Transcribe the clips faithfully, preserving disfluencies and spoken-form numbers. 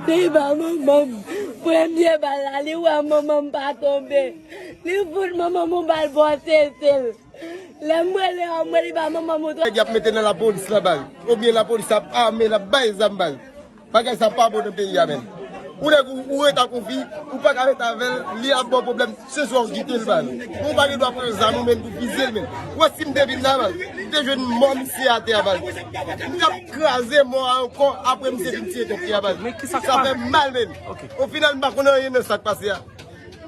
Li ba manman m premye bal la, li wè manman m pa tonbe. Li fout manman m yon bal bò tete l. Lè m rele a, m rele ba manman m yon twa. Nèg y ap mete nan lapolis la bal, oubyen lapolis ap ame, l ap bay zam bal. Bagay sa pa bon nan peyi a, menm. Ou nèg ou, ou rete ak yon fi, ou pa ka rete avè l, li ap ba w pwoblèm, se swa w kite l bal. Ou pa gen dwa pran zam ou menm pou fize l menm. Ou wè si m te vin la bal, m te jwenn mò misye atè a bal. M t ap kraze mò a ankò apre misye fin tiye tèt li a bal. Sa fè mal menm. Ofinal, m pa konn anyen nan sa k pase a.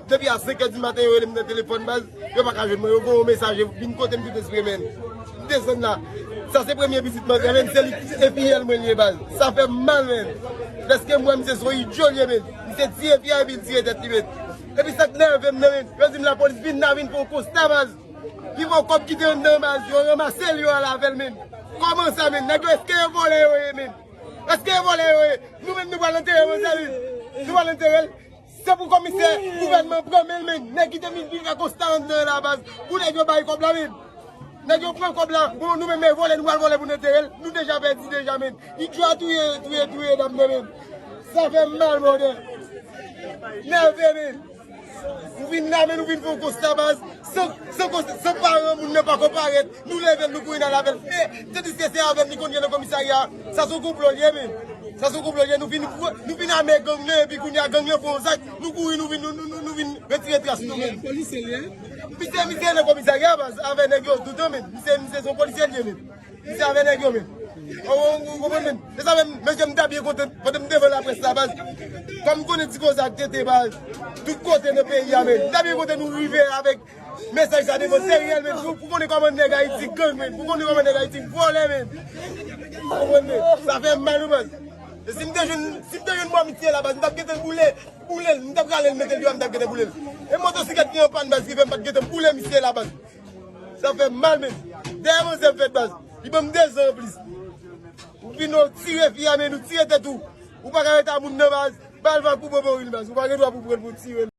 Depi a senk è di maten, yo rele m nan telefòn, baz. Yo pa ka jwenn mwen. Yo voye yon mesaj, yo vin kote m tout espre, menm. M desann la. Sa se premye vizit mwen fè, menm. Se li, se fiyèl mwen li ye, baz. Sa fè m mal, menm. Dèske m wè misye se yon idyo li ye, menm. Misye tiye fi a epi l tiye tèt li, menm. Epi sa k nève m nan, menm, yo di m lapolis vin la, vin fè yon konsta, baz. Li fè yon kòb ki te anndan, baz. Yo ranmase l, yo al avè l, menm. Kòman sa, menm? Nèg yo, èske yo vòlè yo ye, menm? Èske yo vòlè yo ye? Nou menm, nou pral antere l, mezanmi. Nou pral antere l. Se pou komisè gouvènman pran men l, men nèg ki te vin, vin fè konsta anndan la, baz. Pou nèg yo bay kòb la, men nèg yo pran kòb la. Bon, nou menm, men vòlè, nou pral vòlè pou n antere l. Nou deja pèdi deja, men. Idyo a touye, touye, touye dam nan, men. Sa fè m mal, brother. Nève, men. Ou vin la, men ou vin fè yon konsta, baz. San, san konsta, san paran moun nan pako parèt. Nou leve l, nou kouri n al avè l. E, tandiske se avè l li konn ye nan komisarya. Sa se yon konplo l ye, men. Sa se yon konplo l ye. Nou vin, nou vin ame gang nan, epi kounye a gang nan fè yon zak. Nou kouri, nou vin, nou, nou, nou, nou vin retire tras nou, men. Polisye l ye? Misye, misye nan komisarya, baz, avè nèg yo toutan, men. Misye, misye se yon polisye l ye, men. Misye avè nèg yo, men. Ou, ou, ou konprann, men. Se sa menm, mesye, m ta byen kontan, pandan m devan laprès la, baz. Kòm m konnen ti koze ak tete, baz. Tout kote nan peyi a, men. M ta byen kontan nou rive avèk mesaj sa devan, se reyèl, men. Pou, pou konnen kòman nèg Ayiti gang, men. Pou konnen kòman nèg Ayiti vòlè, men. Ou konprann, men. Sa fè m mal, wi, baz. E si m te jwenn, si m te jwenn mò misye la, baz, m t ap gentan boule, boule l. M t ap rale l, mete l deyò, m t ap gentan boule l. E motosiklèt ki an pàn, baz, ki fè m pa t gentan boule misye la, baz. Sa fè m mal, men. Dèyè manzè m fèt, baz. Li ban m de zan anplis. Ou vin, ou tire fi a, men ou tire tèt ou. Ou pa ka rete a moun nan, baz. Bal va pou bobo wi, baz. Ou pa gen dwa pou pran l pou tire l.